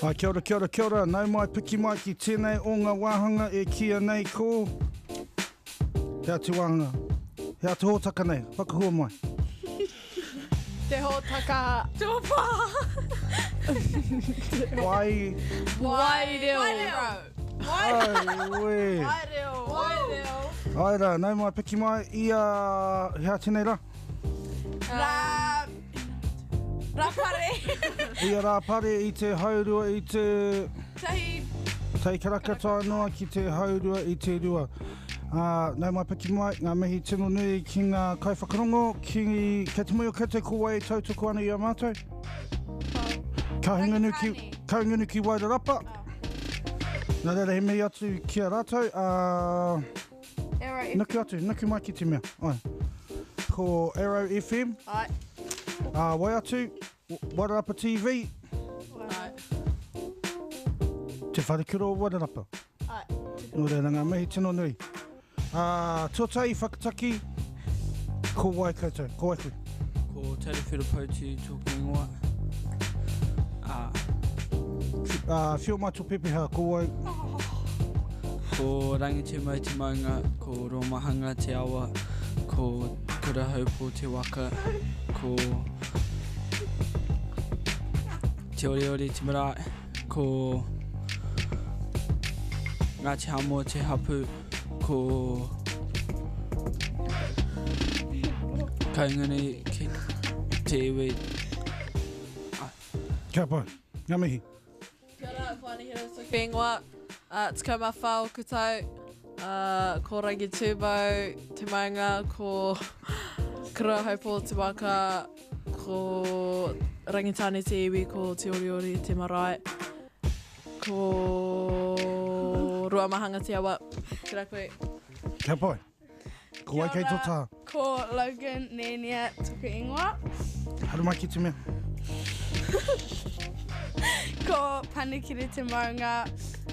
Ai, kia ora, kia ora, kia ora. Nau mai, piki mai ki tēnei o ngā wāhanga e kīia nei ko... Hea te wāhanga? Hea te hōtaka nei? Whakahua mai. Te hōtaka. Tuawhā. Wai. Wai reo. Wai reo. Auē. Wai reo. Wai reo. Ai rā, nau mai, piki mai i a... Hea tēnei rā? Rā... Rāpare. I a Rāpare i te haurua i te... Tahi. Tahi karaka tae noa ki te haurua i te rua. Ā, nau mai piki mai, ngā mihi tino nui ki ngā kaiwhakarongo, ki, kei te mōhio koutou ko wai e tautoko ana i a mātou? Kahungunu ki, Kahungunu ki Wairarapa. Nā reira he mihi atu ki a rātou, ā, Arrow FM. Nuku atu, nuku mai ki te mea. Ai. Ko Arrow FM. Ai. Uh, wai atu, Wairarapa TV. Ai. Te Wharekura o Wairarapa. Ai. Nō reira ngā mihi tino nui. Uh, tuatahi whakataki, ko wai koutou, ko wai koe? Ko Tarawhira Poutu tōku ingoa. Uh, Uh, whio mai tō pepeha, ko wai? Ko Rangitūmau te maunga, ko Rōmahanga te awa, ko Kurahaupō te waka, ko Te Oriori te marae, ko Ngāti Hāmoa te hapū, ko Kahungunu te iwi. Kia pai. Ngā mihi. Kia ora, ko Anahera tōku ingoa. Uh, 14 ōku tau. Uh, ko Rangitūmau te maunga, ko Kurahaupō te waka, ko Rangitāne te iwi, ko Te Oriori te marae, ko Ruamahanga te awa. Tērā koe. Kia pai. Ko wai kei tō taha? Ko Logan Nenia toku ingoa. Haere mai ki te mea. Ko Panekire te maunga,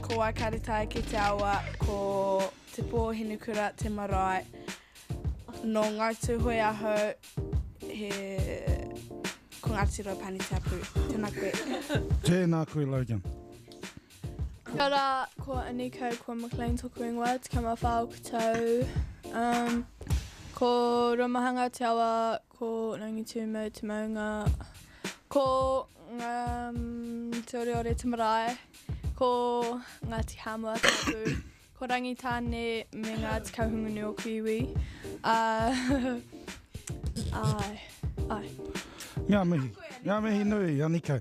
ko Waikaretāiki te awa, ko Te Pō Hinekura te marae. Nō Ngāi Tūhoe ahau, he ko Ngāti Raupani te hapū. Tēnā koe. Tēnā koe Logan. Kia ora, ko Anika, ko McLean toku ingoa, 14 oku tau. Um, ko Ruamahanga te awa, ko Rangitūmau te maunga, ko um, Te Oreore te marae, ko Ngāti Hāmoa te hapū, ko Rangitāne me Ngāti Kahungunu oku iwi. Uh, ai, ai. Ngā mihi. Ngā mihi nui, Anika.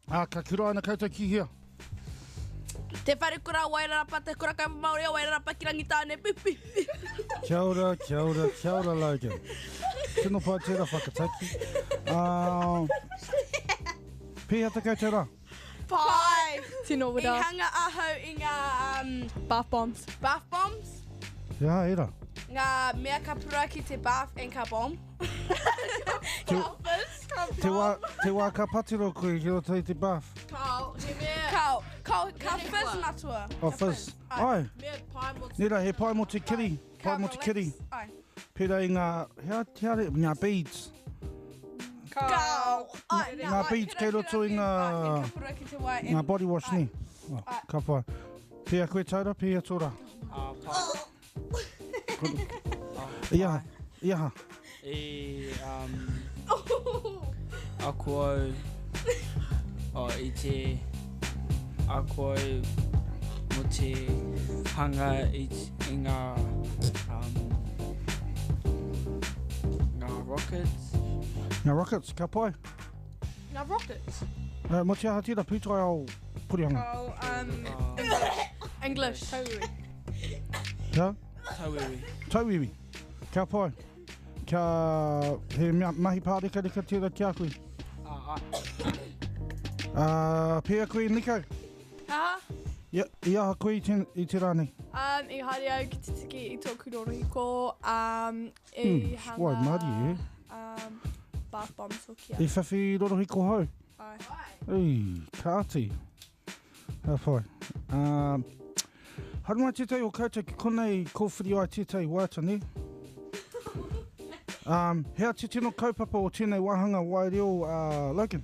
Ā, ka kuraina koutou ki hea? Te Wharekura o Wairarapa, Te Kura Kaupapa Māori o Wairarapa ki Rangitāne, pi, pi, pi. Kia ora, kia ora, kia ora Logan. Tino pai tērā whakataki. Uh, pēhea te koutou rā? Pai! Tino wera. I hanga ahau i ngā um, Bath bombs. Bath bombs. He aha ērā? Ngā mea ka pura ki te bath and ka bomb. Te, te, wā, te wā ka patiro koe ki roto i te bath. Kao, he mea... Kao, kao, ka fizz matua. Oh, fizz. Ai. Mea pai mo te... Nera, he pai mo te kiri. Pai mo te kiri. Ai. Pērā i ngā, hea, hea, re, ngā beads. Kao. Ai, Ngā beads kei roto i ngā, ngā body wash, ne? Oh, ka pai. Pēhea koe Taura, pēhea tō rā? Uh, pai. I aha? I aha? I um, ako au oh, i te ako au mo te hanga i, i ngā um, ngā rockets. Ngā rockets, ka pai. Ngā rockets? Uh, mo te aha tērā pūtaiao porihanga? Oh, um, English. Tauiwi. Kia? Tauiwi. Tauiwi. Kia pai. Kia, he mea, mahi pārekareka tērā ki a koe. Ah, ai. Uh, pēhea koe, Nico? Aha. I, i aha koe i te, i te rā nei? Um, i haere au ki te tiki i tōku rorohiko, um, i Mm, hanga... waimarie, eh? Um, bath bombs hoki au. I whiwhi rorohiko hou? Ai. Ui, kāti. Ka pai. Um, haere mai tētahi o koutou ki konei kōwhiri ai tētahi waiata, nē? Um, hea te tino kaupapa o tēnei wāhanga waireo, uh, Logan?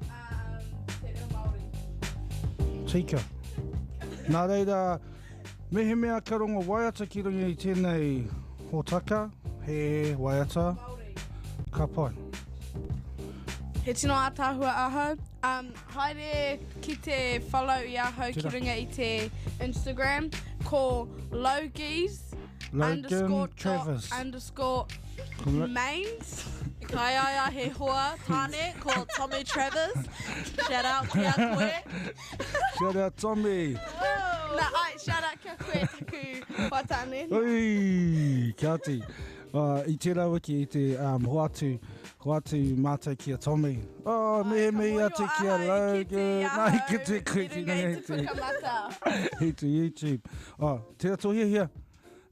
Um, te reo Tika. Nā reira, mehemea ka rongo waiata ki runga i tēnei hōtaka, he waiata ka pai. He tino ātaahua ahau. Um, haere ki te follow i ahau ki runga i te Instagram, ko Logies Logan underscore Travis. dot underscore mains. Kai aia he hoa tāne ko Tommy Travers. Shout out ki a koe. Shout out Tommy. Na, ai, shout out ki a koe taku hoa tāne. Ui, kia ati. Uh, I tērā wiki i te um, hoatu, hoatu mātou ki a Tommy. Oh, me me atu ki a Logan. Nā, i kite koe ki runga i te te, pukamata. i te YouTube. Oh, tērā tō hiahia.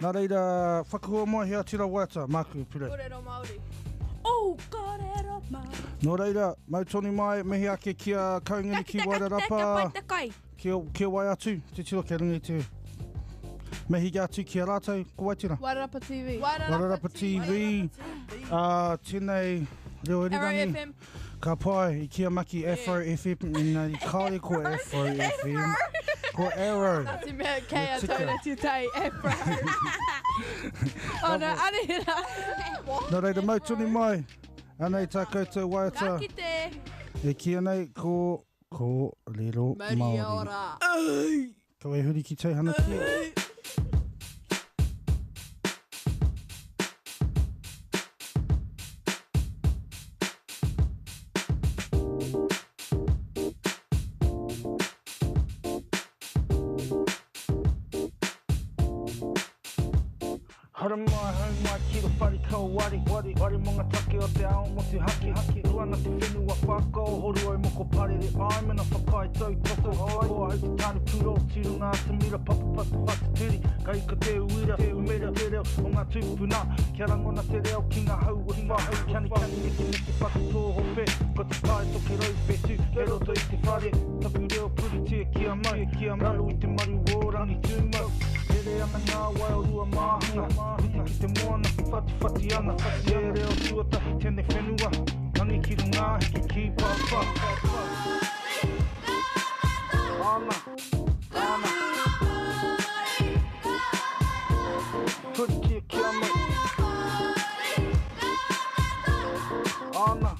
Nā reira, whakahua mai he atira waiata, māku, Pire. Kōrero Māori. Oh, kōrero Māori. Nō reira, mau tonu mai, mihi ake ki a Kaungunu ki Wairarapa, ki, ki wai atu, te tiro kia runga i te mihi atu ki a rātou, ko wai tērā? Wairarapa TV. Wairarapa TV, uh, tēnei reo Arrow irirangi. FM. Ka pai, i kia maki Afro FM, engari kāore ko Afro FM, ko Arrow. Te mea kei a tika. taura te tai, Afro. oh no, anei rā. Nō reira, mau tonu mai, anei tā koutou Ka waiata, kite. e kīia nei ko, ko rero Mauri Māori. ora. Ka e huri ki teihana ki. Haramai, hau mai ki ro whare kauari, wari, wari mō ngā take o te ao mo te haki, haki, ruana te whenua whakao, horu au moko parere, ai mena whakaae tau toko, ko ahau te tāne pūro, tirunga a te mira, papapata whateturi, ka ika te uira, te umera, te reo o ngā tūpuna, kia rangona te reo ki ngā hau o whahau, kani kani neke neke whakatō hope, ko te pae toke rau whetū, kei roto i te whare, taku reo puritia kia mau, kia raro i te maru o rangi tūmau, rere ana ngā wai o rua māhanga, rite ki te moana, whatiwhati ana, te reo tuatahi tēnei whenua, rangi ki runga, hiki ki papa. Ana, ana. Puritia kia mau. Ana.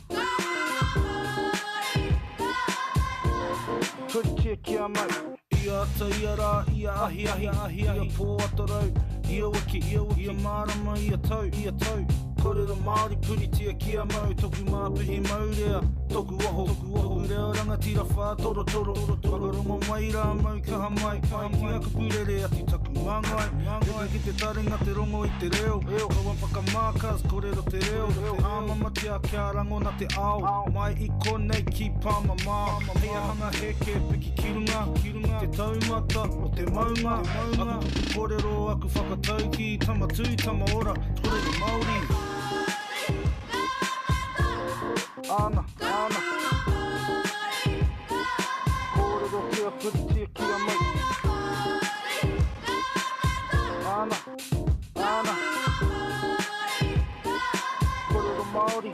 Puritia kia mau. Ia ata, ia rā, ia ahi, ahi, ahi, ahi, ia pō atarau, ia wiki, ia wiki, ia mārama, ia tau, ia tau. Kōrero Māori puritia kia mau, toku māpihi maurea, toku oho, toku oho, toku reo rangatira whātoro toro, whakarongo mai rā mau kaha mai, kaha mai, ki aku pūrere atu taku māngai, māngai, ki te taringa te rongo i te reo, kaua whakamākas, kōrero te reo, āmamatia kia rangona te ao, mai i konei ki pāmamā, hei ahanga heke piki ki runga, ki runga, te taumata o te maunga, aku kupu kōrero, aku whakatauki, tama tū, tama ora, kōrero Māori. Ana, ana. Kōrero kia puritia kia mau. Ana, ana. Kōrero Māori,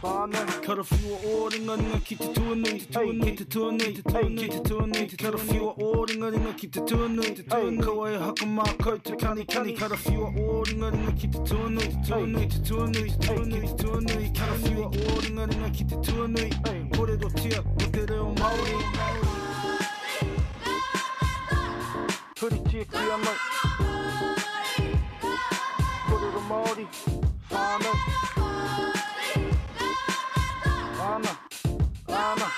whānau. Karawhiua o ringaringa ki te tuanui, te tuanui, te tuanui, te tuanui, te tuanui, te karawhiua o ringaringa ki te tuanui, te tuanui, kaua e haka mā koutou kani kani, karawhiua o ringaringa ki te tuanui, te tuanui, te tuanui, te tuanui, te tuanui, karawhiua o ringaringa ki te tuanui, kōrerotia ko te reo Māori. Puritia kia mau. Kōrero Māori, whānau. Ana, ana.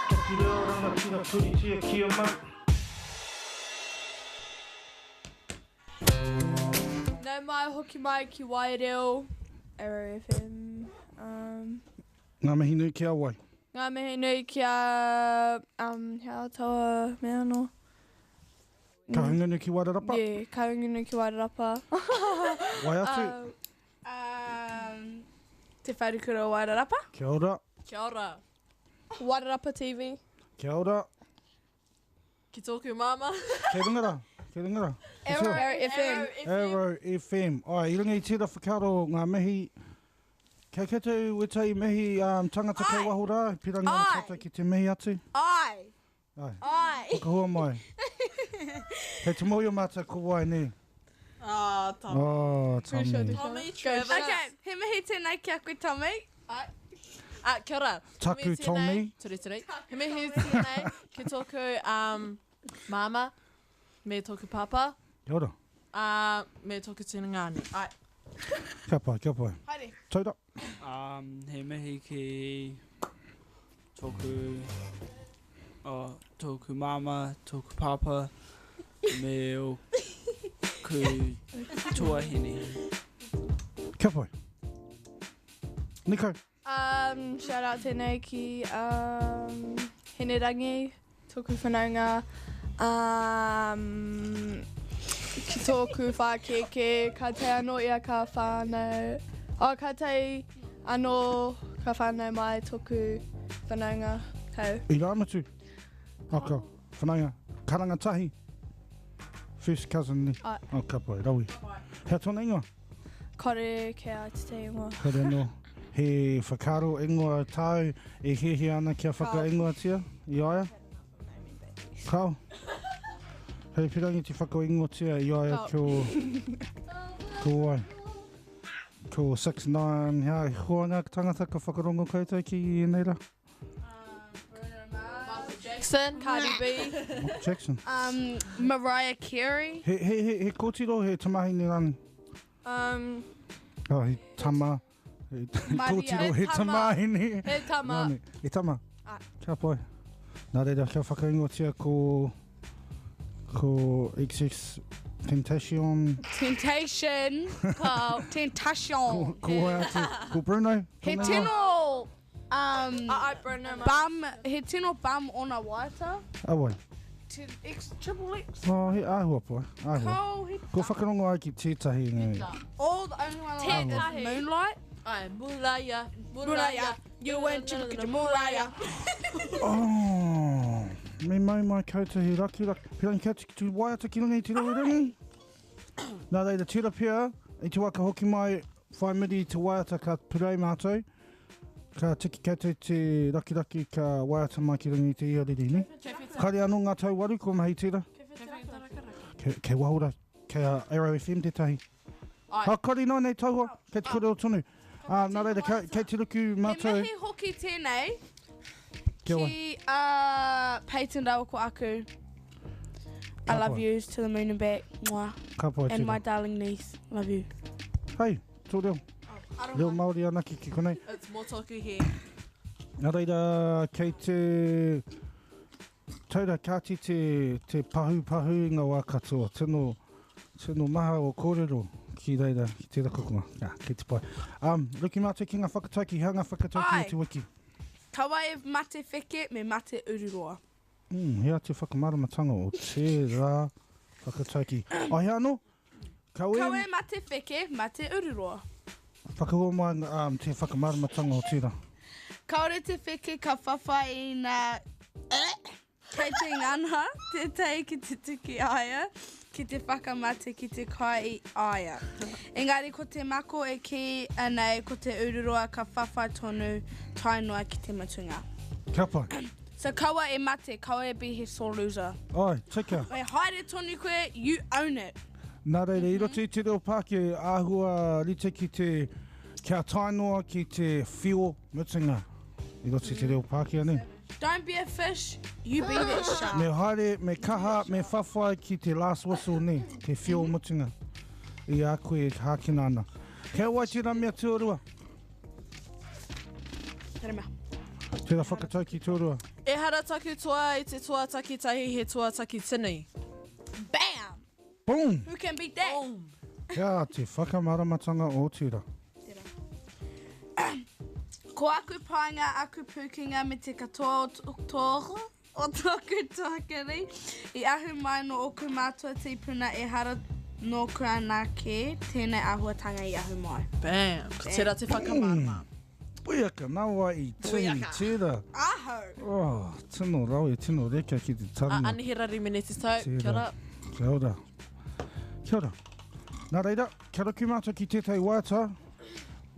Taku reo rangatira puritia kia mau. Nau mai hoki mai ki Waireo, Arrow FM. Um, Ngā mihi nui ki a wai. ngā mihi nui ki a um, he taua mea anō. Ka hungunu ki Wairarapa. Yeah, ka hungunu ki Wairarapa. Wai atu. Um, te Wharekura o Wairarapa. Kia ora. Kia ora. Wairarapa TV. Kia ora. Ki tōku māma. Kei runga rā. Kei runga rā. Arrow FM. Arrow FM. Ai, i runga i tērā whakaaro ngā mihi. Kei koutou wētahi mihi um, tangata kei waho rā, pirangi ana Ai. koutou ki te mihi atu. Ai. Ai. Ai. Whakahua mai. Kei te mōhio mātou ko wai, nē? Ah, Tommy. Oh, Tommy. Tommy Travis. Okay, he mihi tēnei ki a koe, Tommy. Ai. Ah, kia ora. Taku He mihi tēnei- Tommy. Turi, turi. He mihi tēnei ki tōku um, māma me tōku pāpā. Kia ora. Uh, me tōku tungāne. Ai. Kia pai, kia pai. Haere. Taura. Um, he mihi ki tōku, oh, tōku māmā, tōku pāpā, me ōku tuahine. Kia pai. Nico. Um, shout out tēnei ki um, Hinerangi, tōku whanaunga, um, ki tōku whākēkē, ka tae anō ia ka whānau, oh, ka tae anō ka whānau mai tōku whanaunga hau. I Rāmutu. Oh, ka whanaunga. Karanga tahi. First cousin ni. Ai. Oh, ka pai, rawe. Hea tōna ingoa? Kore kei a te te ingoa. Kore anō. He whakaaro ingoa tāu e hiahia ana kia whakaingoatia i a ia? Kao. Hei pirangi te whakaingoatia i a ia ko... Ko wai? Ko 6-9, hea hoa ngā tangata ka whakarongo koutou ki ēnei rā? Jackson. Cardi B. Michael Jackson. Mariah Carey. He, he, he, he kōtiro, he tamahine rani. Um, Oh, he tama. He, he Maria. kōtiro, he He tama. tamahine. He tama. Rani. He tama. Ai. Kia pai. Nā reira, kia whakaingoatia ko, ko XX Temptation. Temptation. Kao. Temptation. Ko, ko wai atu? Ko Bruno? He Tōna ingoa? tino um, Ai, Bruno Mars. bum, he tino bum ona waita. Ah, wai. Te X, triple X. Oh, he āhua pai. Āhua. Ko, he Ko whakarongo ai ki tētahi nei. All the only one I like is Moonlight. Ai, Mulaya. Mulaya. Mulaya. You went to look at Mulaya. Oh, me mau mai koutou he raki raki. Pirangi koutou ki te waiata ki runga i te reo ringi. Nā reira, tira pia, i te waka hoki mai, whai muri i te waiata ka purei mātou. Ka tiki koutou te rakiraki ka waiata mai ki runga i te iariri, ne? Kare anō ngā tau waru ko mahi tira. Ke, ke wahora, kei a Arrow FM tētahi. Ai. Ha, kore noa nei tauhoa, kei te kōrero tonu. Ah, nā reira, kei, kei te ruku He mātou. mihi hoki tēnei Kia wai. ki Peyton rāua ko aku. I Ka love pai. you to the moon and back. Mwah. Ka pai And tira. my darling niece. Love you. Hei, tō reo. Reo Māori anake ki konei. It's mō tōku he. Nā reira, kei te taura kāti te, te pahu pahu i ngā wā katoa. Tino, tino maha o kōrero ki reira, ki tērā kokonga. Ah, kei te pai. Um, ruki mātou ki ngā whakatauki, hea ngā whakatauki Ai. o te wiki? Kaua e mate wheke me mate ururoa. Mm, hea te whakamaramatanga o tērā whakatauki. Ai hea anō? Kaua Kaua e e mate wheke, mate ururoa. whakahua mai um, te whakamaramatanga o tērā. Kaore te wheke ka whawhai i ngā kei te ngana, te tei ki te tiki aia, ki te whakamate, ki te kai i aia. Engari ko te mako e ki anei, ko te ururoa ka whawhai tonu tae noa ki te mutunga. Kia pai. So kaua e mate, kaua e be he sore loser. Ai, tika. E haere tonu koe, you own it. Nā reira, i roto i te reo Pākehā, āhua rite ki te, kia tae noa ki te whio mutunga. I roto i te reo Pākehā, ne? Don't be a fish, you be that shark. Me haere, me kaha, me whawhai ki te last whistle, ne? Te whio mutunga. I a koe e hākina ana. Kia wai tērā mea tuarua? Tērā mea. Tērā whakatauki tuarua. Ehara taku toa i te toa takitahi, he toa takitini. Bam! Boom! Who can beat that? Boom! Kia te whakamaramatanga o tērā. Ko aku painga, aku pūkenga me te katoa o tō, o tōku tuakiri i ahu mai no oku mātua tīpuna ehara nōku anake tēnei āhuatanga i ahu mai. Bam! Ko tērā te whakamarama. Puiaka, nā wai i tini tērā. Ahau! Oh, tino rawe, tino reka ki te A taringa. Anihera Rimene te tau, Tērā. kia ora. Kia ora. Kia ora. Nā reira, kia ruku mātou ki tētahi waiata.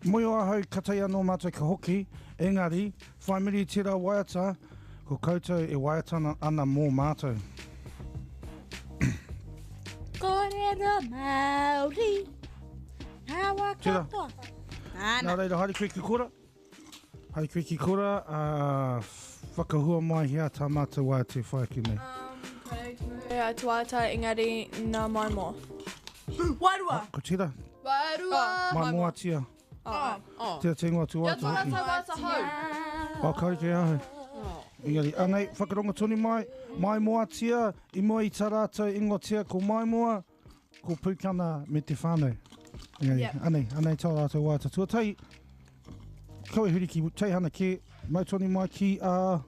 Moe o ahau ka tae anō mātou ka hoki, engari, whai muri i tērā waiata, Ko koutou e waiata ana mō mātou. Kōrero Māori, ngā wā Tira. katoa. Nāna. Nā reira, haere koe ki kora. Haere koe ki kora, ā, whakahua mai hea tā mātou waiata e whai ake nei. He atuata engari nā Maimoa. Wairua! Ko tira, Wairua! Maimoatia. Oh. Oh. Tira te ingoa tu Ia waiata tō hoki. rātou waiata hou. Oh, kaore kei ahau. Engari, anei, whakarongo tonu mai, Maimoatia, i mua i tā rātou ingoatia ko Maimoa, ko Pūkana me te whānau. Engari, Yep. anei, anei tā rātou waiata tuatahi. Kaua e huri ki teihana kē, mau tonu mai ki a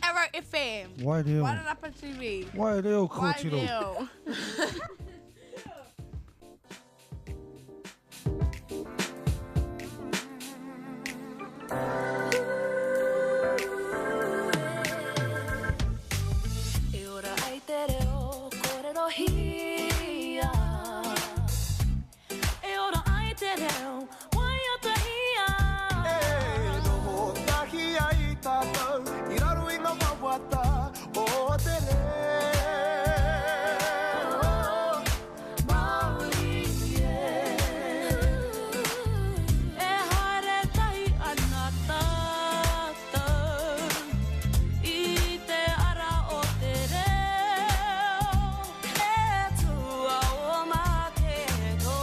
Arrow FM. Waireo. Wairarapa TV. Waireo kōtiro. Waireo. E ora ai te reo kōrerohia. E ora ai te reo waiatahia. E noho tahi ai tātou i raro i ngā wawata o te reo Māori e. E haere tahi ana tātou i te ara o te reo. E tua o Maketo,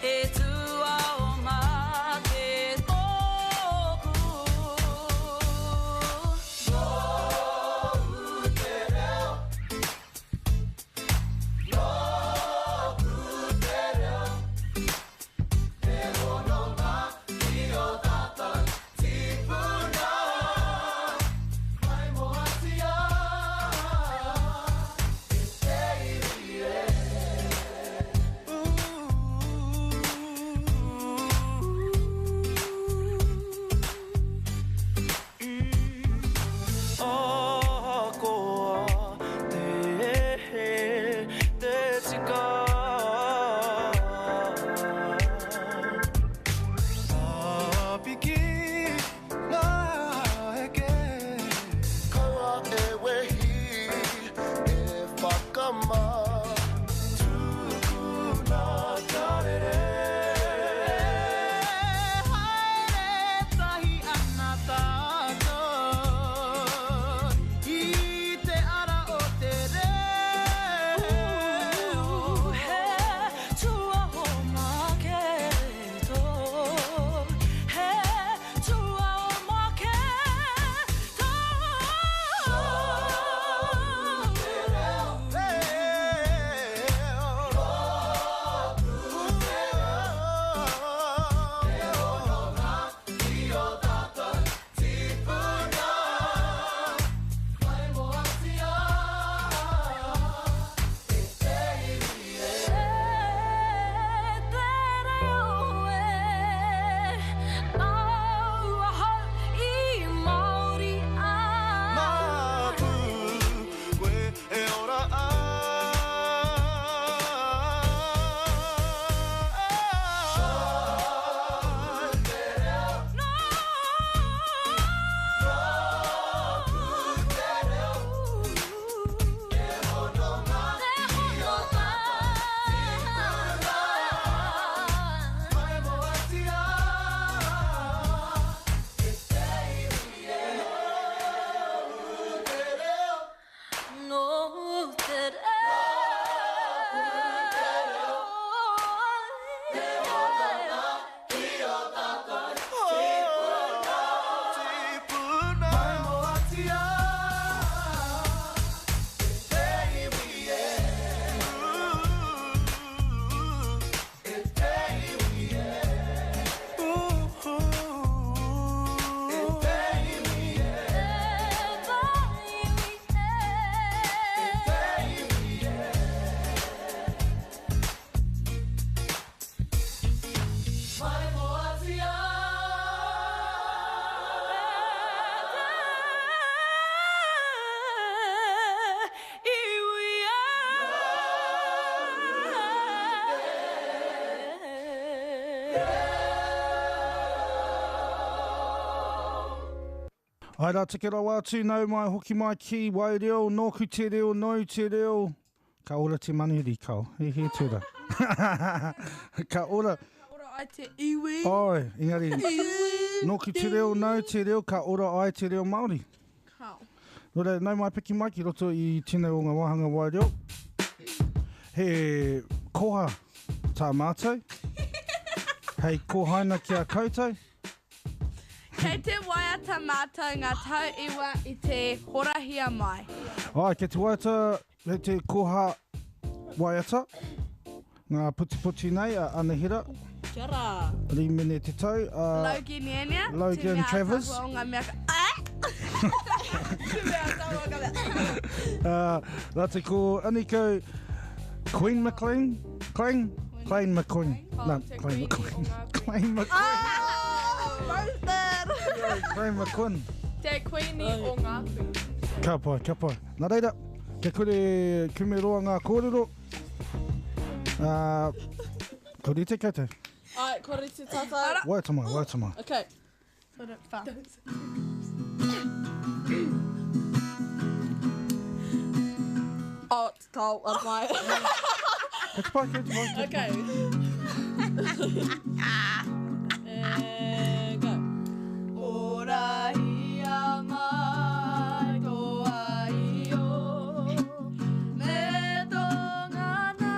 e tua o Maketo ku. Ahakoa te te tika. Ka piki ngā heke. Kaua e wehi, e whakamā. Tukuna ka rere. Haere tahi ana tātou i te ara o te reo. He tua o Maketo, he tua o Maketo. E te reo e, nāu ahau i Māori ai. Māku koe e ora ai. No te Ai rā, teke rawa atu, nau mai, hoki mai ki Waireo, nōku te reo, nōu te reo. Ka ora te manuhiri, kao. He he tērā. Ka ora. Ka ora ai te iwi. Ai, engari, nōku te reo, nōu te reo, ka ora ai te reo Māori. Kao. Nō reira, nau mai piki mai ki roto i tēnei o ngā wāhanga waireo. He koha tā mātou. Hei kohaina ki a koutou. Kei te waiata mātou ngā tau iwa i te horahia mai. Ai, kei te waiata, kei te koha waiata, ngā putiputi nei a Anahera. Kia ora. Rimene te tau, a Logan Niania. Logan Travers. Te mea ataahua o ngā mea ka... Ah! Te mea ataahua o ngā mea... Rātou ko Aniko Queen McLean, Klein, Klein McQueen. No, Klein McQueen. Klein McQueen. Ah! Roasted! Klein McQueen. Te Queenie o ngā Queen. Ka pai, ka pai. Nā reira, kia kore kume roa ngā kōrero. Ko rite koutou. Ai, ko rite tātou. Waiata mai, waiata mai. Okay. Oh, tau, a mai. Kei te pai, kei te pai. Okay. And go. Orahia mai tō aio me tō ngana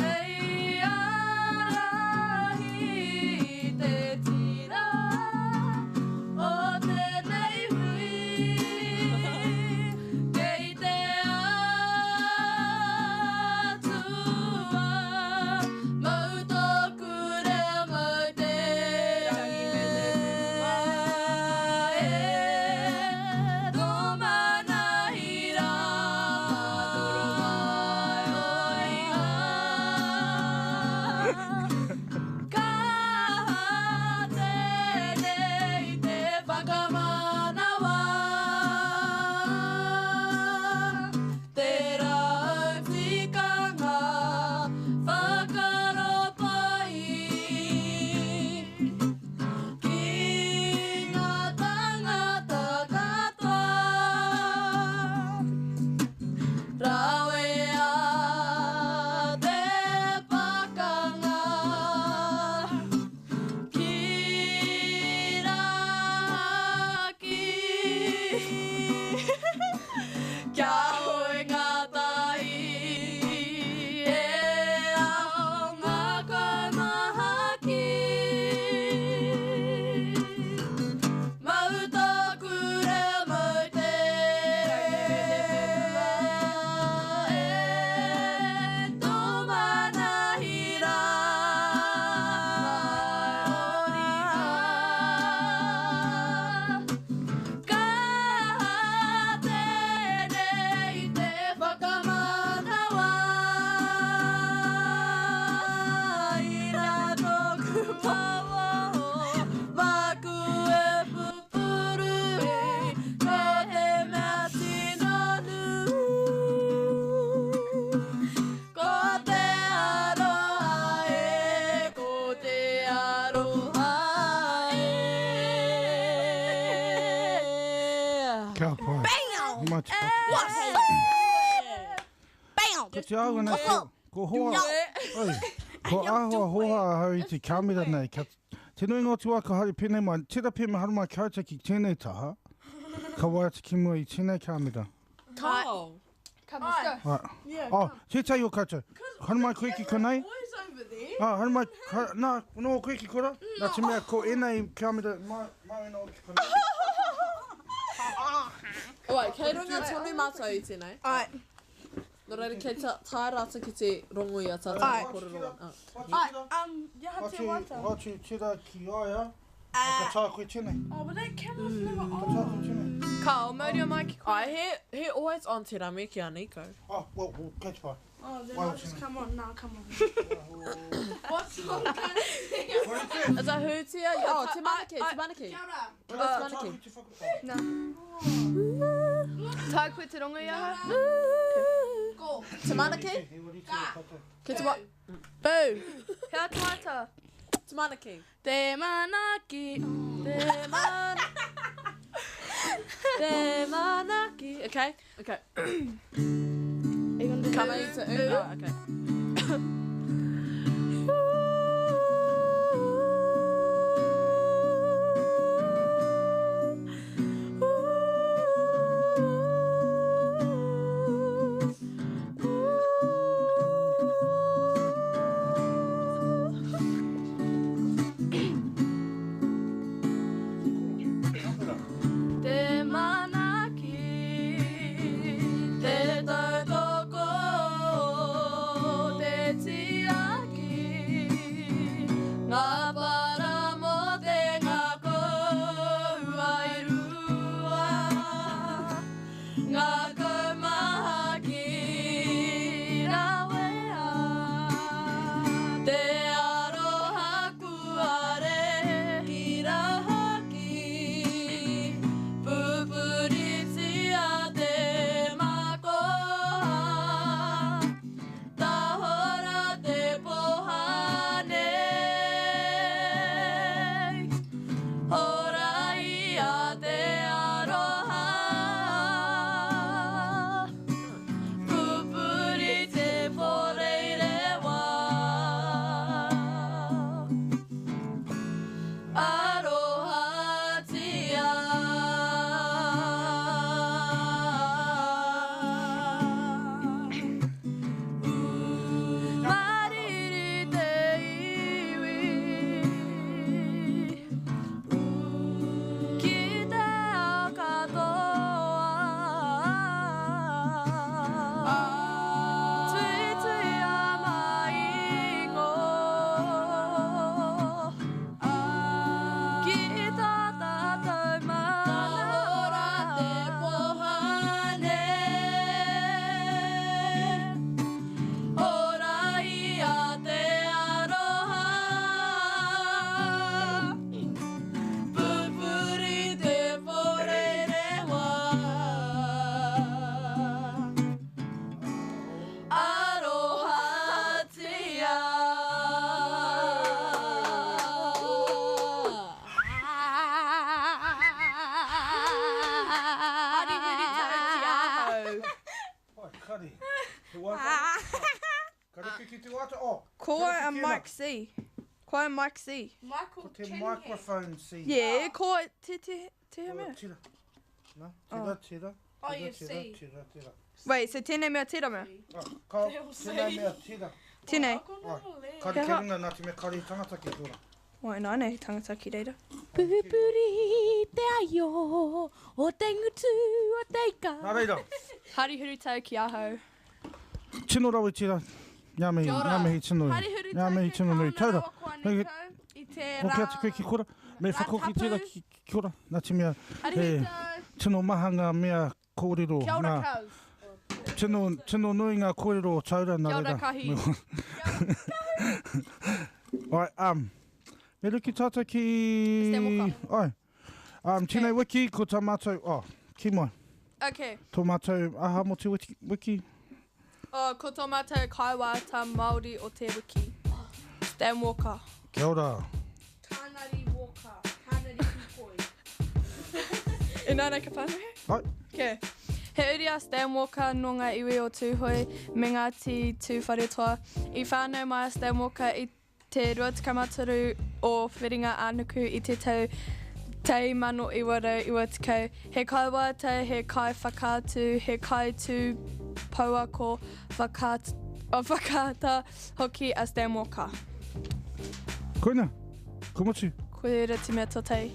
hei ārahi te tira o tēnei hui kei te Atua mau tōku reo mau te rangi me te whenua e tō mana hira toro mai o ringa Kaha tēnei te whakamanawa Te rau tikanga whakaropai Ki ngā tangata katoa Rawea te pakanga Ki raki Kia hoe ngātahi e ao ngā kaumahaki Mau tōku reo mau te rangi me te whenua e tō mana hira Kaha tēnei te whakamanawa Ina tōku pāwaho māku e pupuru e Ko te mea tino nui Ko te aroha e, ko te aroha e. Ka pai. Bam! Mai te pai. Bam! Ko te āhua nei, ko hoa, oi, ko āhua hoa ahau i te kāmera nei. Ka, te nuinga o te wā ka haere pēnei mai, tērā pea me haere mai koutou ki tēnei taha, ka waiata ki mua i tēnei kāmera. Kao. Come, let's go. Right. Yeah, Oh, tētahi o koutou. Haere mai koe ki konei. Boys over there. Ah, haere mai, nā, noho koe ki kora. Nā te mea ko ēnei kāmera, mai, mai ēnā o ki konei. Wait, kei runga tonu mātou i tēnei. Ai. Nō reira, kei tae rātou ki te rongo i a tātou Ai. e kōrero ana. Ai, ia ha te wata. Hoatu tērā ki a ia, ka tae koe tēnei. Oh, but that camera's never Ka tae on. koe tēnei. Kao, mauria mai ki koe. Ai, he always on te rami ki a Nico. Oh, well, well, kei te pai. Oh, then Why I'll would just you- come on. Nah, come on. What song can I sing? Is that Hūtia? Oh, Te Manaki, Te Manaki. Kia ora. Te Manaki. Tae koe te rongo i ahau? Go. Te Manaki? Ki te wa... Boo. Hea te waiata? Te Manaki. Te manaki, te Te mana. Te manaki. Okay, okay. Ka mai te u. Oh, okay. Te manaki, te tautoko, te tiaki, ngā para mō te ngākau wairua, ngā kaumahaki rawea, te aroha kuare ki rahaki. Pupuritia te makoha, tahora te pohane. Ora ia te aroha, pupuri te poreirewa. Arohatia. Mariri te iwi Ki te ao katoa Tuitui a maingo Ki tā tātou mana Ora te pohane Ora ia te aroha Pupuri te porerewa Arohatia Hari huri tau ki ahau. Oi, kari. Te wāta. Kari ki te wāta. Oh, Ko a Mike C. Ko a Mike C. Michael ko te microphone C. Yeah, ko te te te Oh, mea. Tira. No, tira, tira. Oh, Tira, you tira, see. tira, tira. Wait, so tēnei mea tērā mea? Oh, ka, tēnei mea tira. Tēnei. Oi, kari ki runga nā te mea kari tangata ki tōra. Wai, nā nei tangata ki reira. Pupuri te aio o te ngutu o te ika. Nā reira. Hari huri tau ki ahau. Tino rawe tira. Ngā mihi, ngā mihi tino. Hari huri Ngā tau mihi ki tino nui. kauna Taura. rawa ko Aniko i te Hoki rā. atu koe ki kora. Me whakoki tapu. tira ki ki kora. Nā te mea, Hari huri he tau. tino maha ngā mea kōrero. Kia ora Nā, kaus. tino, tino nui ngā kōrero o taura nā Kia ora, reira. Kahi. Ai, me ruki tātou ki... Stan Walker. Ai. Tēnei wiki, ko tā mātou, oh, ki mai. Okay. Tō mātou aha mo te wiki. wiki. Oh, ko tō mātou kaiwāta Māori o te wiki. Stan Walker. Kia ora. Kānari Walker. Kānari Kikoi. E nā ka whānau? Ai. Okay. He uri a Stan Walker nō ngā iwi o Tūhoe me Ngāti Tūwharetoa. I whānau mai a Stan Walker i te 23 o Whiringa Ānuku i te tau Te mano iwarau iwatekau. He kaiwāta, he kai whakaatu, he kai tū pouako whakaata, o whakaata hoki a Stan Walker. Koina, ko motu. Koe era te mea tōtei.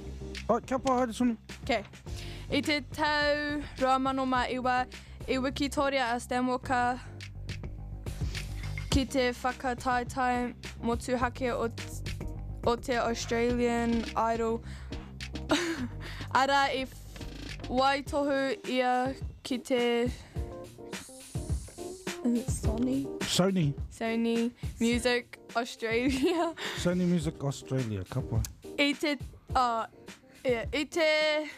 Ai, kia pā haere tonu. Okay. I te tau 2009 ma iwa, i Wikitoria a Stan Walker ki te whakataetae motuhake o, o te Australian Idol. Ara i waitohu ia ki te Is it Sony? Sony. Sony Music Australia. Sony Music Australia, ka pai. I te, yeah, i te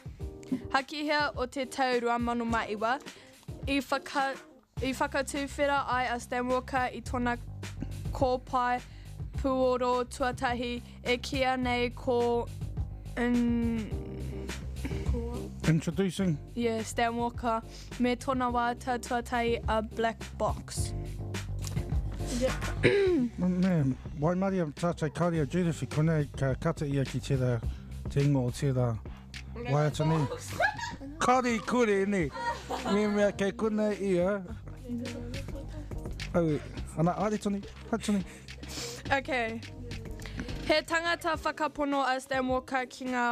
hakihea o te tau 2009, i, whaka, i whakatūwhera ai a Stan Walker i tōna kōpae puoro tuatahi e kia nei ko In, Introducing. yeah, Stan Walker me tōna waiata tuatahi a Black Box. Man, waimaria tātou kāre a Judith i konei ka kata ia ki tērā, te ingoa o tērā waiata nei. Kāre i kore nei. Me mea kei konei ia. Aue, ana, haere tonu, haere tonu. Okay. He tangata whakapono a Stan Walker ki ngā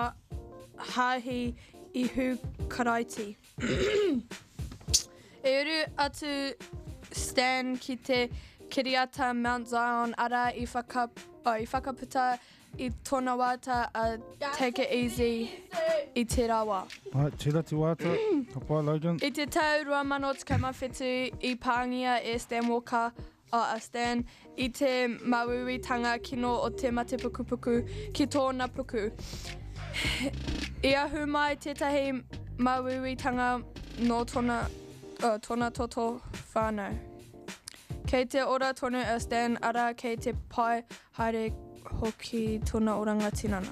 hāhi Ihu Karaiti. I uru atu Stan ki te kiriata Mount Zion arā i whaka, oh, i whakaputa i tōna waiata a Take It Easy i tērā wā. Right, tērā te waiata, ka pai Logan. I te tau 2017 i pāngia e Stan Walker a Stan i te māuiuitanga kino o te mate pukupuku ki tōna puku. I ahu mai tētahi māuiuitanga nō tōna, oh, tōna toto whānau. Kei te ora tonu a Stan, arā kei te pai haere hoki tōna oranga tinana.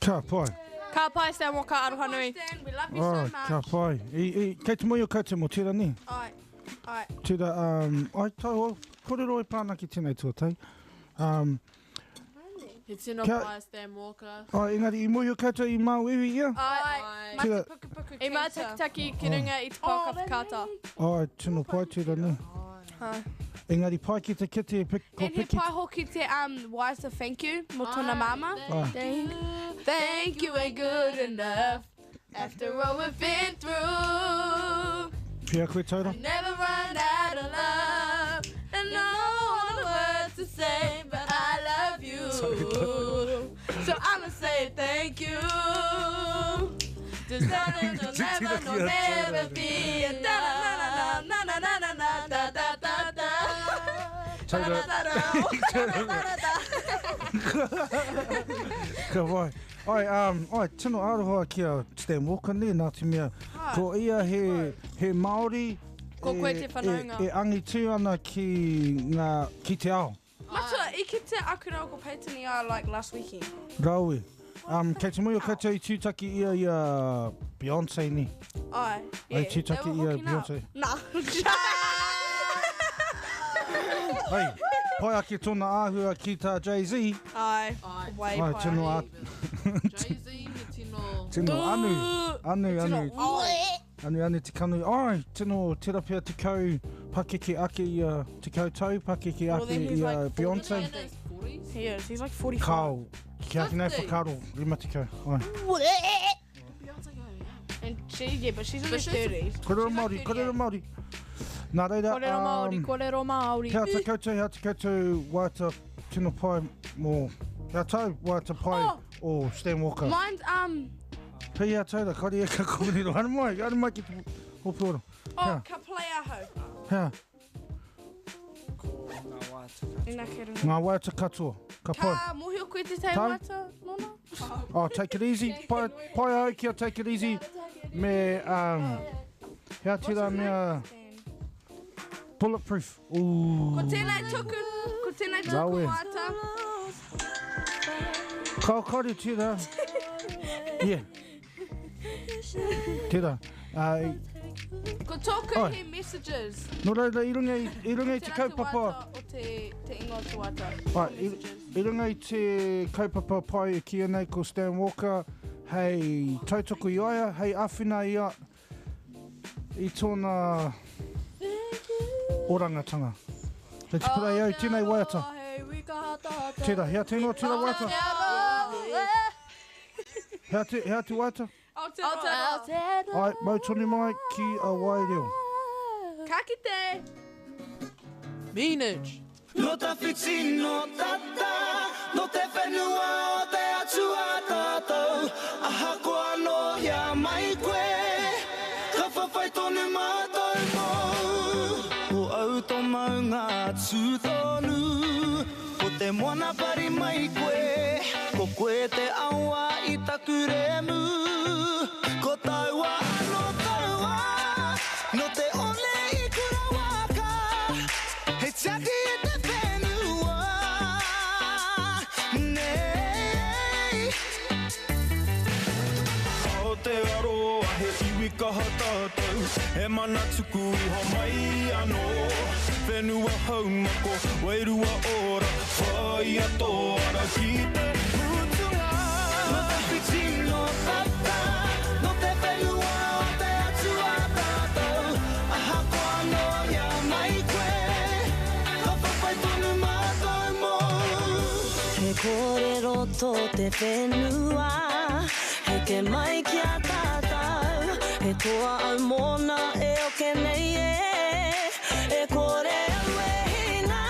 Ka pai. Ka pai Stan Walker, aroha nui. Stan, we love you so Oh, much. ka pai. I, i, kei te moe o koutou mō tērā nē? Ai, ai. Tērā, um, ai tau, kōrero e pā ana ki tēnei tuatahi. Um, He tino Kia- pai Stan Walker. ai, engari i mōhio koutou i māuiui ia? Ai. Ai. Tērā, Pukupuku I mātakitaki ki runga i te pouaka whakaata. ai, tino pai tērā nē. Ai. Engari pai ki te kite, pik, ko And he piki. pai hoki te wise thank you mō tōna māma. Ai. Thank, thank you ain't good enough after all we've been through. Pia koe taura. Never run out of love and no other words to say, but I love you. So I'ma say thank you. Just that it'll never, no, never be a da na na na na na na na da da da da. Taura. Da da da da da. Ka pai. Ai, um, ai, tino aroha ki a Stan Walker nē, nā te mea, ko ia he, he Māori Ko koe te whanaunga. E, e angitū ana ki, ngā, ki te ao. Matua, i kite aku rāua ko Peyton i a like last weekend. Rawe. Um, kei te moe o koutou i tūtaki ia i a Beyonce ni. Ai, Ai, yeah. tūtaki They were i a hooking up. Beyonce. Nah. Ai, pai ake tōna āhua ki tā Jay-Z. Ai, Ai. way Ai, pai. tino, a, Jay-Z he tino... tino anu, anu, anu, Tino, anu, anu te kanu. Ai, tino terapia tekau pakeke ake i a tekau tau pakeke Well, ake then he's i a like Beyonce. In his 40s? He is, he's like 45. Kao, ki ake nei 50. whakaaro, 50. Ai. Beyonce go, yeah. And she, yeah, but she's in her But she's- 30s. Korero She's like Māori, korero 38. Māori. Nā reira, Kōrero Māori, kōrero Māori. Hea te koutou, hea te koutou waiata tino pai mō... Hea tau waiata pai Oh. o Stan Walker. Mine's, Hei hea tau rā, kare e ka kōrero. Haere mai, haere mai ki te hopuoro. oh, Hea, ka play aho. hea, Ko ngā waiata katoa. Ina kei runga. ngā waiata katoa. Ka pai. Ka mōhio koe te tei Tau? waiata, nona? Oh, take it easy. Pai, pai au kia take it easy. Me, hea tērā mea bulletproof. Ooh. Ko tēnei tuku, ko tēnei tuku Rawe. waiata. Ka kore tērā. Yeah. Tērā. Ko tōku Oi. he messages. Nō reira, i runga i, i runga i te Tērā te kaupapa... waiata o te, te ingoa o te waiata. Ai, i, Messages. i runga i te kaupapa pai e kīia nei ko Stan Walker hei tautoko i a ia, hei āwhina i a i tōna orangatanga. Kei te purei au tēnei waiata. Tērā, hea te ingoa tērā waiata? Hea te, hea te waiata? Aotearoa. Ai, mau tonu mai ki a Waireo. Ka kite! Meanage. No tawhiti, no tata, no te whenua o te atua tātou. Ahakoa no hea mai koe, ka whawhai tonu mātou mōu. Ko au tō maunga tū tonu, ko te moana pari mai koe, ko koe te awa i taku remu. Ko taua anō taua, no te one i kura waka. Hei tiaki i te whenua. Nei. He mana tuku iho mai anō Whenua haumako, wairua ora Whāia tō ara ki te mutunga Nō tawhiti, nō tata, nō te whenua o te atua tātou Ahakoa nō hea mai koe, ka whawhai tonu mātou mōu. He kōrero tō te whenua, heke mai ki a tātou, he toa au mōna e oke nei e, e kore au e hinga,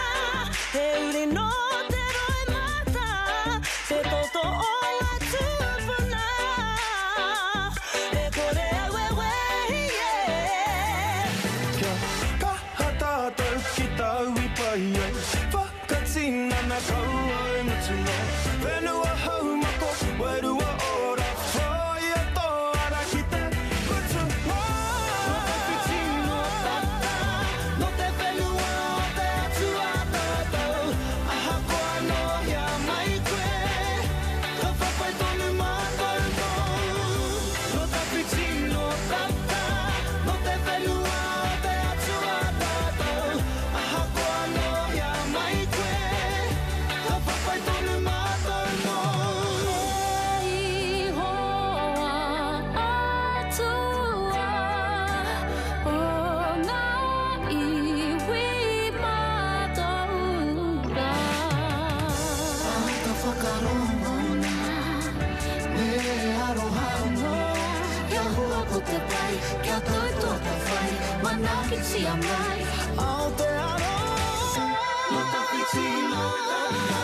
he uri nō te roimata, te toto o ngā tūpuna, e kore au e wehi e. Kia kaha tātou ki tāu i pai ai, whakatinana kaua e mutu noa. Whenua haumako, wairua ora, whāia tō ara ki te mutunga. Nō tawhiti, nō tata, nō te whenua o te atua tātou, ahakoa nō hea mai koe, ka whawhai tonu mātou mōu. Nō tawhiti, nō tata, nō te whenua o te atua tātou, ahakoa nō hea mai koe, ka whawhai tonu mātou mōu. E ihoa atua o ngā iwi mātauranga. Āta whakarongona, me aroha noa, kia hua ko te pai, kia tau tō whai, manaakitia mai, Aotearoa. Nō tawhiti, nō tata,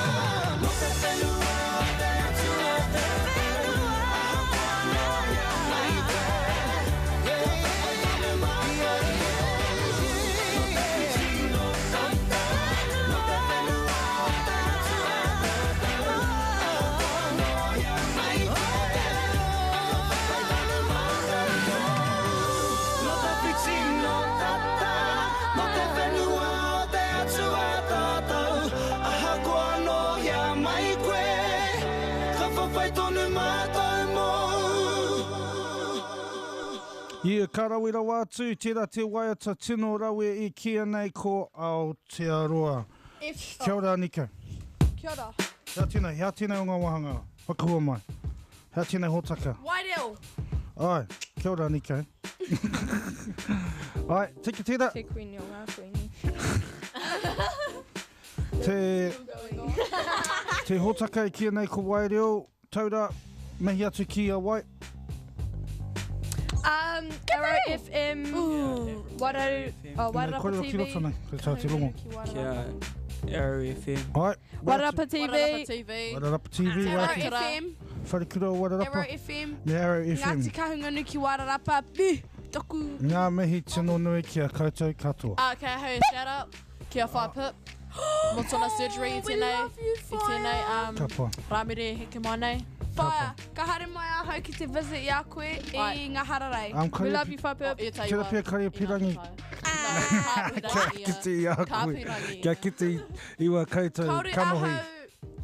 nō te whenua o te atua te whenua, ahakoa nō hea mai koe, ka whawhai tonu mātou mōu. Nō tawhiti, nō tata, nō te whenua o te atua tātou, ahakoa nō hea mai koe, ka whawhai tonu mātou mōu. Nō tawhiti, nō tata, nō te whenua o te atua tātou, ahakoa nō hea mai koe, ka whawhai tonu mātou mōu. Ia, ka rawe rawa atu, tērā te waiata tino rawe i kīia nei ko Aotearoa. Kia ora, Anika. Kia ora. Hea tēnei, hea tēnei o ngā wāhanga? Whakahua mai. Hea tēnei hōtaka? Waireo! Ai, kia ora, Anika. Ai, tiki tērā. Te kuini o ngā kuini. Te, te hōtaka i kīia nei ko Waireo, taura, mihi atu ki a Wai. Arrow FM, Wairau, oh, Nei, Wairarapa kōrero ki TV. roto nei, ko tā te rongo. Kia Arrow FM. Ai, Wairarapa TV. Wairarapa TV. Wairarapa TV, Arrow Wairarapa. FM. Wharekura o Wairarapa. Arrow FM. Me Arrow FM. Ngāti Kahungunu ki Wairarapa. Bi, toku. Ngā mihi tino nui ki a koutou katoa. Ah, okay, hei shout out ki a Whai Pip. Mō tōna surgery i We tēnei, love you, i tēnei Ka pai. Rāmere heke mai nei. Whaia, ka haere mai ahau ki te visit i a koe i ngā hararei. We love you, Whai Pip. Tērā pea kare pirangi. Kia kite i a koe. Kia kite i wā koutou Kaore kanohi. ahau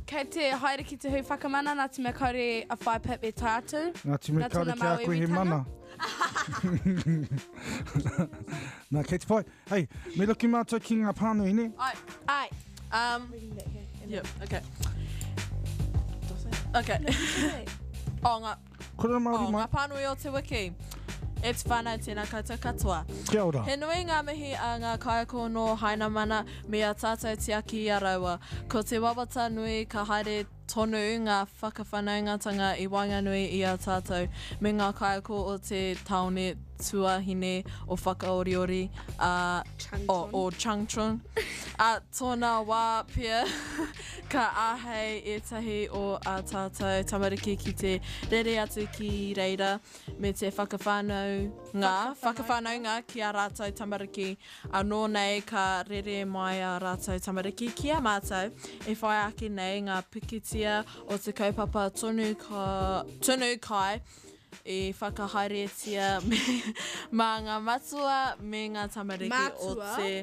kei te haere ki te hui whakamana nā te mea kaore a Whai Pip e tae atu. Nā te mea Nā tōna kaore ki a koe he māuiuitanga. mana. Nā, kei te pai. Hei, me ruki mātou ki ngā pānui, nē? Ai. Ai. Yep, okay. Okay. Oh, ngā, Kore Māori oh, mai. ngā pānui o te wiki. E te whānau, tēnā koutou katoa. Kia ora. He nui ngā mihi a ngā kaiako nō Hainamana me a tātou tiaki i a raua. Ko te wawata nui ka haere tonu ngā whakawhanaungatanga i waenganui i a tātou me ngā kaiako o te tāone tuahine o Whakaoriori, ā, o, o Changchun. Ā tōna wā pea ka āhei ētahi o ā tātou tamariki ki te rere atu ki reira me te whakawhanaunga, whakawhanaunga ki ā rātou tamariki, anō nei ka rere mai ā rātou tamariki ki a mātou e whai ake nei ngā pikitia o te kaupapa tonu ka, tunu kai i whakahaeretia me, mā ngā matua me ngā tamariki o Mātua? te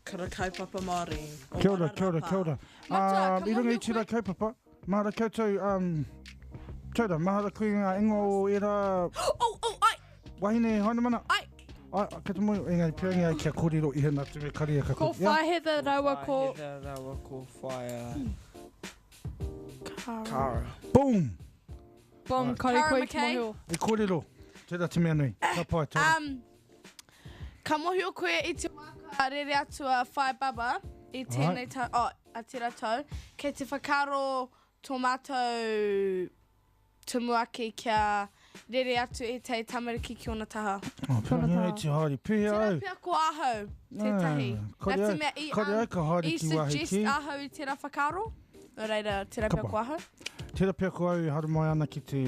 kura kaupapa Māori. o Kia ora, kia ora, Wairarapa. kia ora. Matua, ka I runga i mōhio tērā kaupapa, mahara koutou, kia ora, mahara koe ngā ingoa o ērā Oh, oh, ai, wahine Hainamana. ai. Ai, kei te moe, engari pērangi ai kia kōrero iha nā te mea kare ka Ko Yeah. Whaea Heather raua ko... Heather raua ko Whaea Cara. Boom! Boom, Right. kare Cara koe ki McKay. mohio. E kōrero. Tērā te mea nui. Ka pai, tērā. Ka mohio koe i te wā ka rere atu a Whaea Baba i tēnei tau, oh, a tērā tau, kei te whakaaro tō mātou tumuaki kia rere atu ētahi tamariki ki ōna taha. Oh, pērangi ai te haere. Pēhea Tērā au? pea ko ahau tētahi. Nā, Nā kore te au- mea i, kore au ka haere i ki wāhi suggest kē. ahau i tērā whakaaro. Nō reira, tērā Ka pea pai. ko ahau. Tērā pea ko au e haere mai ana ki te...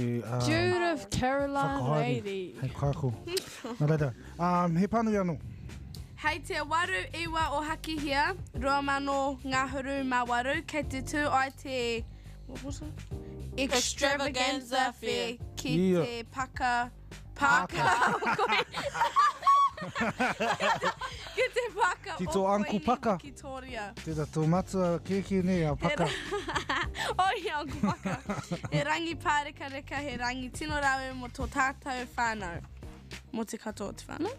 Judith Caroline whakahaere Lady. Hei kaiako. Nā reira, he pānui anō. Hei te waru iwa o Hakihea, 2000 ngahuru mā waru, kei te tū ai te what was it? Extravaganza Fair ki Yeah. te paka, pāka o koe. Ki te pāka Ki o tō Uncle Queenie Paka. Victoria. Tērā tō matua kēkē nei a Paka. Oh, yeah, Uncle Paka. He rangi pārekareka, he rangi tino rawe mō tō tātou whānau. Mō te katoa o te whānau.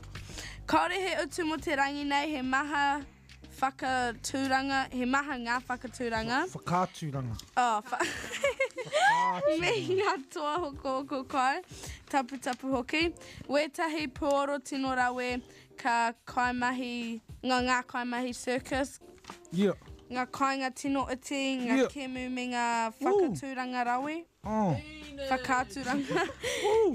Kāore he utu mō te rangi nei, he maha whakatūranga, he maha ngā whakatūranga. Whakaaturanga. Oh, wha Me ngā toa hokohoko kai, taputapu hoki. Wētahi puoro tino rawe ka kaimahi, ngā ngā kaimahi circus, Yeah. ngā kāinga tino iti, ngā Yeah. kēmu me ngā whakatūranga rawe. Oh. Whakaaturanga.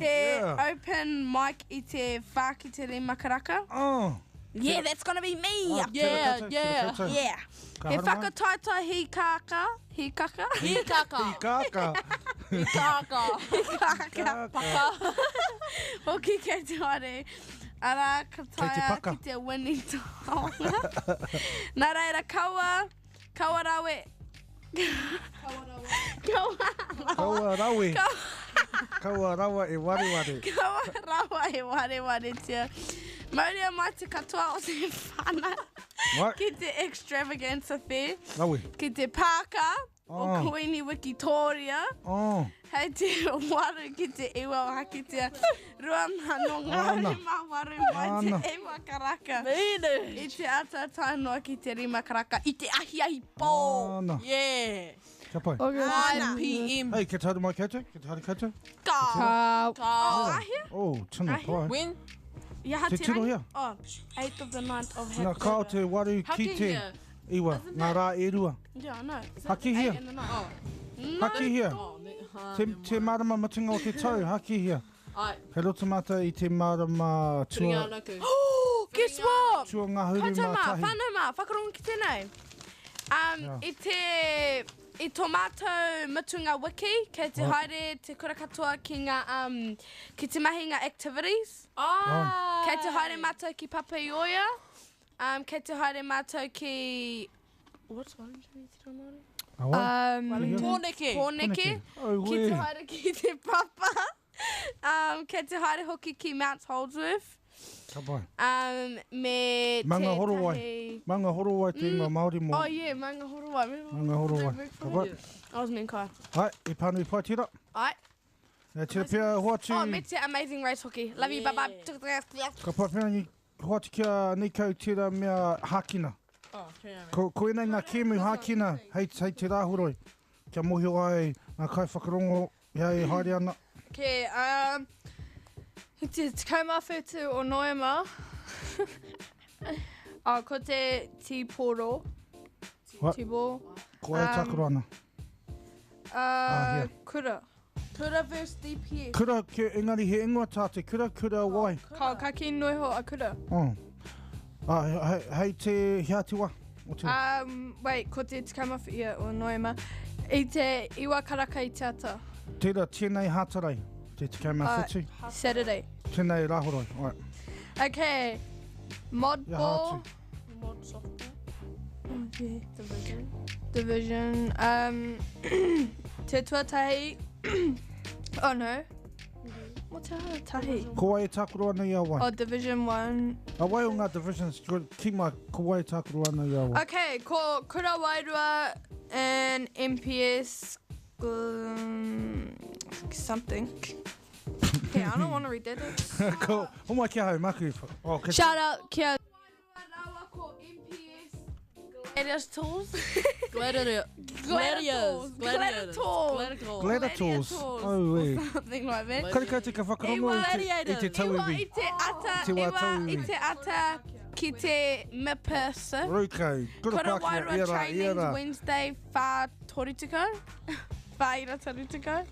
He yeah. open mic i te whā ki te rima karaka. Oh. Yeah, that's gonna be me. Oh, Yeah, tērā koutou, yeah. tērā koutou. Yeah. Ka He haere mai. whakataetae hīkākā, hīkaka. Hīkaka. Hīkākā. Hīkākā. Hīkākā. Hīkākā. Hoki kei te haere. Arā, ka Kei te taea paka. ki te wini taonga. Nā reira, kaua, kaua rawe. Kaua rawe. Kaua rawe. Kaua rawa e wareware. Kaua rawa e warewaretia. Mauria mai te katoa o te whānau Right. ki te extravaganza fair, Rawe. ki te pāka o Oh. Kuini Wikitoria. Oh. Hei te waru ki te iwa o Hakitea. 2000 ngā Ana. rima waru mai Ana. te iwa karaka. Mine. I te ata tae noa ki te rima karaka. I te ahiahi pō. Ana. Yeah. Ka pai. 5 p.m. Hey, kia haere mai koutou? Kia haere koutou? Ka. Ka. Ka. Oh, ahia? Oh, tino Ahia? pai. When? Ia ha Te te tiro rangi? hea? Oh, 8th of the 9th of Ngā kao te waru ki te Hakihea. iwa. Ngā rā e rua. Yeah, I know. Hakihea. 8 and the 9th. Oh. No. Hakihea. Oh, ne, ha, Te, te marama mutunga o te tau, hakihea. Ai. Hei roto mātou i te marama tua, Whiringa-ā-nuku. Oh, guess what? tua ngahuru Koutou mā mā, tahi. whānau mā, whakarongo ki tēnei. Yeah. I te, i tō mātou mutunga wiki, kei te Right. haere te kura katoa ki ngā, ki te mahi ngā activities. Ai. Kei te haere mātou ki Papaioea. Kei te haere mātou ki... What's Wellington i te reo Māori? Ah, wai? Pōneke. Pōneke. Oh, Ki te wē. haere ki te papa. Kei te haere hoki ki Mount Holdsworth. Ka pai. Me Maunga Horowai. tētahi... Maunga Horowai te ingoa Māori mō. Oh yeah, Maunga Horowai. Maunga Horowai. Ka pai. I was mean kai. Ai, e pānui pai tērā. Ai. Nā tērā pea hoatu. Oh, me te Amazing Race hoki. Love you, bye bye. Ka pai pērangi hoatu kia Nikau tērā mea hākina. Oh, carry on. Ko, ko ēnei ngā kēmu hākina hei, hei te rāhoroi. Kia mōhio ai ngā kai whakarongo ia e haere ana. Okay, i te tekau mā whetū o Noema. Oh, ko te tīporo. What? Tīporo. Ko ai tākaro ana. Here. Kura. Kura versus DPS. Kura, ke, engari he ingoa tā te kura, kura wai. Ka, ka ki noiho a kura. Oh. Ah, hei, hei te hea te wā. O te. Wait, ko te tekau mā whia o Noema. I te iwa karaka i te ata. Tērā tēnei hātarei. Te tekau mā whitu. Saturday. Tēnei rāhoroi. Alright. Okay. Mod Ia ball. hātu. Mod softball. Oh, yeah. Division. Division. Te tuatahi. Oh no. Mo te aha tahi? Ko wai e tākaro ana i a wai? Oh, Division 1. A wai o ngā divisions, ki mai, ko wai e tākaro ana i a wai? Okay, ko Kura Wairua and MPS something. Hey, I don't want to read that. Ko, homai ki ahau, maku. Oh, ke- Shout out kia Gladiators Tools. Gladiator. Gladiators. Gladiators. Gladiators. Gladiators. Oh, we. Something like that. Karekau te ka whakarongo i te, i te Iwa tauiwi. i te ata, Te wā iwa i tauiwi. te ata ki te MPS. Rūkau. Kura Kura Pākehā, Wairua ia rā, ia Trainings rā. Wednesday, 4:30. 4:30.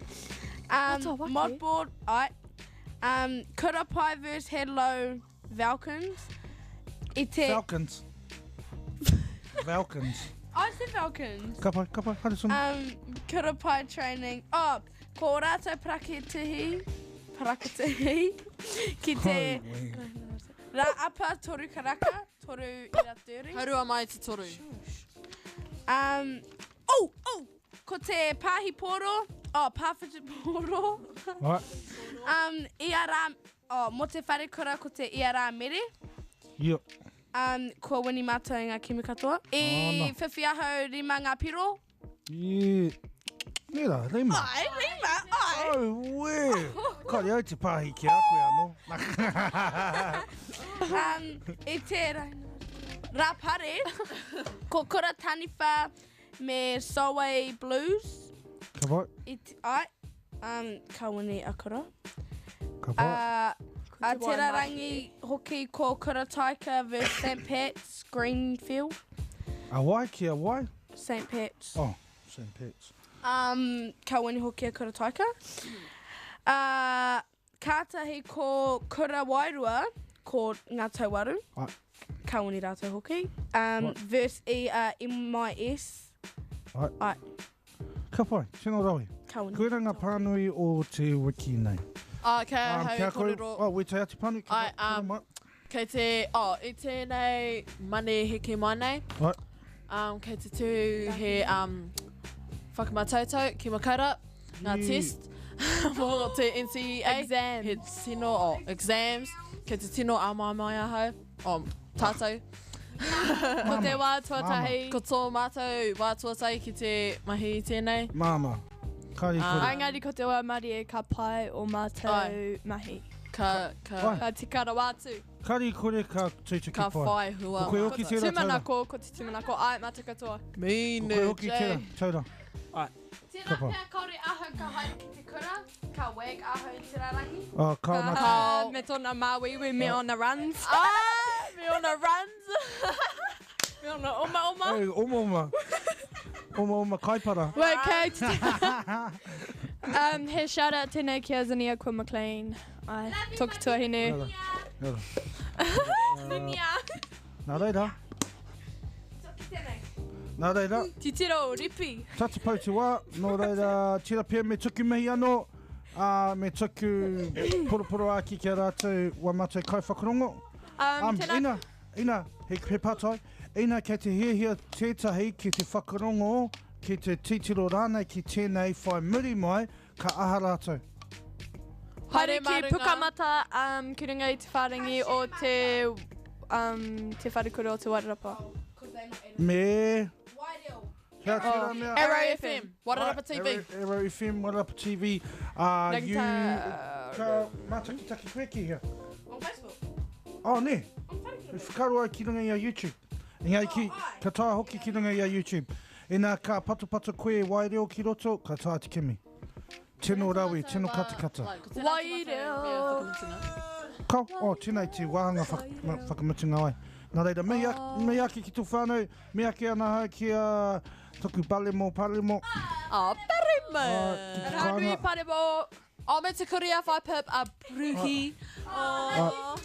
What's a waki? Mod board, ai. Kura Pai versus Hello Falcons. I te, Falcons. Falcons. I said Falcons. Ka pai, ka pai, haere tonu. Kura Pai Training. Oh, ko rātou parakitihi, parakitihi, ki te rā apa toru karaka, toru ira turi. Haurua mai te toru. Oh, oh, ko te pāhi pōro, oh, pāwhiti pōro. Right. Ia rā, oh, mō te wharekura ko te ia rā mere. Ia. Kua wini mātou i ngā kimi katoa. I Oh, no. whiwhi ahau rima ngā piro. Ie. Nē rā, rima. Ai, rima, ai. Oh, wē. Kāre au te pāhi ki a koe anō. I te rā pare, ko Kura Taniwha me Solway Blues. Ka pai, I te, ai, ka wini a Kura. ka pai. A te rarangi hoki ko Kura Taika versus St. Pat's, Greenfield. A wai ki a wai? St. Pat's. Oh, St. Pat's. Ka wini hoki a Kura Taika. Kātahi ko Kura Wairua, ko Ngā Tauwaru. Ai. Ka wini rātou hoki. Right. Verse E MIS. Ai. Ai. Ka pai, tino rawe. Ka wini. Koira ngā pānui o te wiki nei. Kei ahau kia koe- kōrero. Oh, wētai atu pānui. Ka Ai, pai, kei te, oh, i tēnei mane heke mai nei. Ai. Kei te tū he whakamātautau ki Makaura, ngā Ye. test mō te NCEA. Exams. He tino, oh, exams. Kei te tino āmaimai ahau. Oh, tātou. Ko te wā tuatahi. Ko tō mātou wā tuatahi ki te mahi i tēnei. Māmā. Kāre kore. Engari ko te wā marie ka pai o mātou Ai. mahi. Ka, ka, Ai. Ka tika rawa atu. Kāre kore ka tutuki ka pai. whai hua. Ko koe hoki tērā taura. Tūmanako, ko te tūmanako, ai, mātou katoa. Ko Mīnu, koe hoki tērā taura. Ai. Tērā Ka pai. pea kaore ahau ka haere ki te kura, ka wag ahau i te rarangi. Oh, ka mate. Ah, me tōna māuiui, me ona runs. Ah, me ona runs. Me ona oma oma. Ei, oma oma. Oma oma kaipara. Wait, kei te... he shout out tēnei ki a Zania Kua McLean. Ai, toku tuahine. Nā reira. Zinia. Nā reira. Nā reira. Titiro, ripi. Tata pau te wā, nō reira, tira pia me tuku mihi anō, me tuku poroporo āki ki a rātou wā mātou kaiwhakarongo. Tēnā- Ina, ina, he, he pātai, ina kei te hiahia tētahi ki te whakarongo, ki te titiro rānei ki tēnei whai muri mai, ka aha rātou. Haere ki Haere Pukamata, ki runga i te whārangi o te, te wharekura o te Wairarapa. Me... Kia tērā mea. Arrow FM, Wairarapa TV. Arrow, Arrow FM, Wairarapa TV. You, ka mātakitaki koe ki hea? On Facebook. Oh, nē. I whakaro ai ki runga i a YouTube. Engari ki, ka taea hoki ki runga i a YouTube. Ina ka patopato koe waireo ki roto, ka taea te kimi. Tino rawe, tino katakata. Waireo. Ka, oh, tēnei te wāhanga whakamutunga ai. Nā reira, mihi ake ki tō whānau, mihi ake ana hau ki a toku paremo, paremo. Oh, paremo. Ki te kāinga. Ranui paremo. Oh, me te kuri a whai pip a Bruhi. Oh,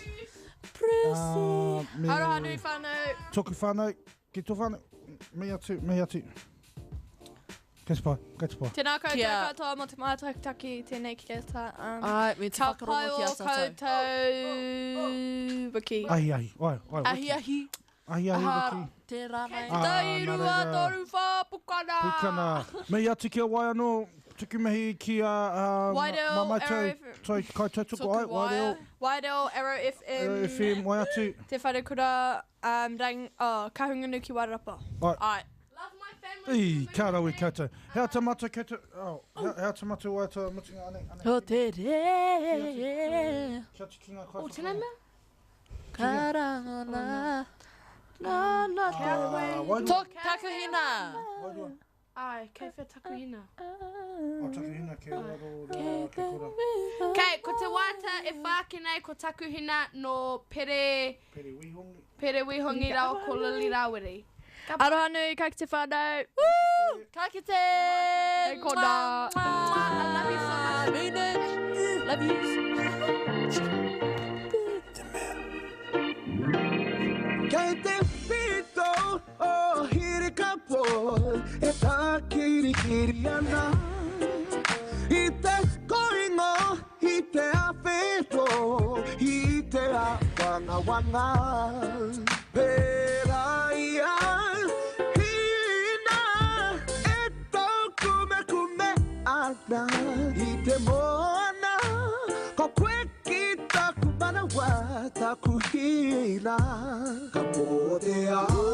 Brucey. Me Aroha nui whānau. Toku whānau, ki tō whānau, mihi atu, mihi atu. Kei te pai, kei te pai. Tēnā koutou Kia. katoa mō te mātakitaki, tēnei ki te Ai, me te ka whakarongo pai ki o a tātou. koutou wiki. Ahi, ahi, ai, ai, Ahi, wiki. ahi. Ahi, ahi, Aha, wiki. tērā nei. Ah, Tai nā rua, reira. toru, whā, pukana. Pukana. Mihi atu ki a wai anō, tuku mihi ki a Waireo, ma mātou, Arrow FM. toi, kaitautoko, ai, Waireo, Waireo, Arrow FM. Arrow FM, wai atu. Te wharekura, rang, oh, Kahungunu ki Wairarapa. Ai. Ai. Love my Ei, kia rawe koutou. Hea te matou koutou, oh, hea, hea te matou waiata mutunga anei, anei. O te re. Kia atu ki ngā kai O tēnei mea? Karangona. Nā, nā, Kia koe. Wairua. Tok takuhina. Wairua. Ai, kei whea takuhina? O takuhina kei raro rā, kei kora. Kei, ko te waiata e whāki nei ko takuhina no Pere... Pere Wihongi. Pere Wihongi rāua ko Lily Rawiri. Aroha nui, ka kite whānau. Woo! Ka kite! Hei konā. I love you so much. Mean it. Love yous. Kei te pito o Hirikapo e tākirikiri ana I te koingo, i te awheto, i te awangawanga Pērā ia, hina, e taukumekume ana I te moana, ko koe ki taku manawa, taku hina Ka pō te ao,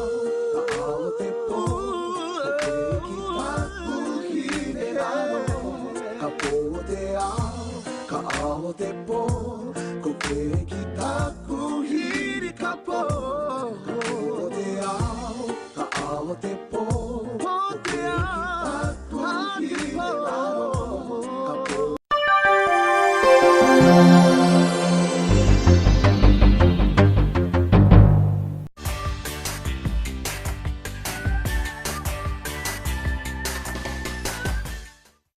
ka ao te pō, ko koe ki taku hine raro Ka pō te ao, ka ao te pō,